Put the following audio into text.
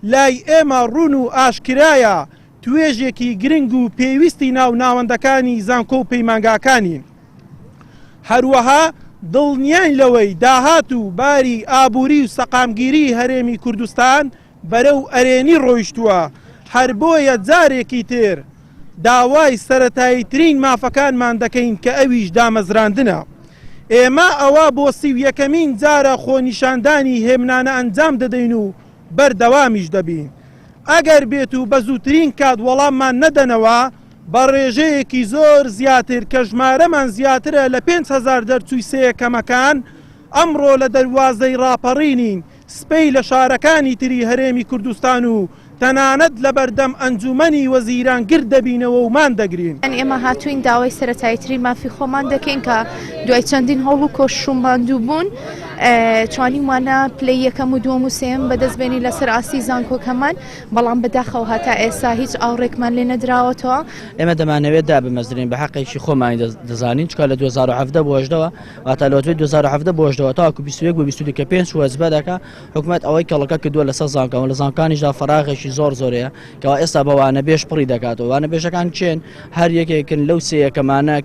لای ئێمە ڕوون و ئاشکرایە توێژێکی گرنگ و پێویستی ناو ناوەندەکانی زانکۆ و پەیمانگاکانین. هەروەها دڵنیاین لەوەی داهات و باری ئابووری و سەقامگیریی هەرێمی کوردستان بەرەو ئەرێنی ڕۆیشتووە، هەر بۆیە جارێکی تر داوای سەرەتاییترین مافەکانمان دەکەین کە ئەویش دامەزراندنە. ئێمە ئەوە بۆ 31ەمین جارە خۆنیشاندانی هێمنانە ئەنجام دەدەین و بەردەوامیش دەبین. ئەگەر بێت و بە زووترین کات وەڵاممان نەدەنەوە، بە ڕێژەیەکی زۆر زیاتر کە ژمارەمان زیاترە لە 5000 دەرچووی سێیەکەمەکان، ئەمڕۆ لە دەروازەی ڕاپەڕینین، سبەی لە شارەکانی تری هەرێمی کوردستان و تەنانەت لەبەردەم ئەنجوومەنی وەزیران گرد دەبینەوە و مان دەگرین. ئێمە هاتووین داوای سەرەتاییترین مافی خۆمان دەکەین کە دوای چەندین هەوڵ و کۆشش و ماندووبوون توانیومانە پلەی یەکەم و دووەم و سێیەم بەدەست بێنین لەسەر ئاستی زانکۆکەمان، بەڵام بەداخەوە هەتا ئێستا هیچ ئاوڕێکمان لێ نەدراوەتەوە. ئێمە دەمانەوێت دابمەزرێین بە حەقێکی خۆمانی دەزانین، چونکە لە 2017 بۆ هەژدەوە واتە لە 2017 بۆ هەژدەوە تاوەکو 21 بۆ 22 کە پێنج وەجبە دەکا حکومەت ئەوەی کەڵەکە کردووە لەسەر زانکۆ لە زانکانیشدا فەراغێکی زۆر زۆرەیە کەوا ئێستا بە وانەبێژ پڕی دەکاتەوە وانەبێژەکان کێن هەر یەکێکن لەو سێ یەکەمانە.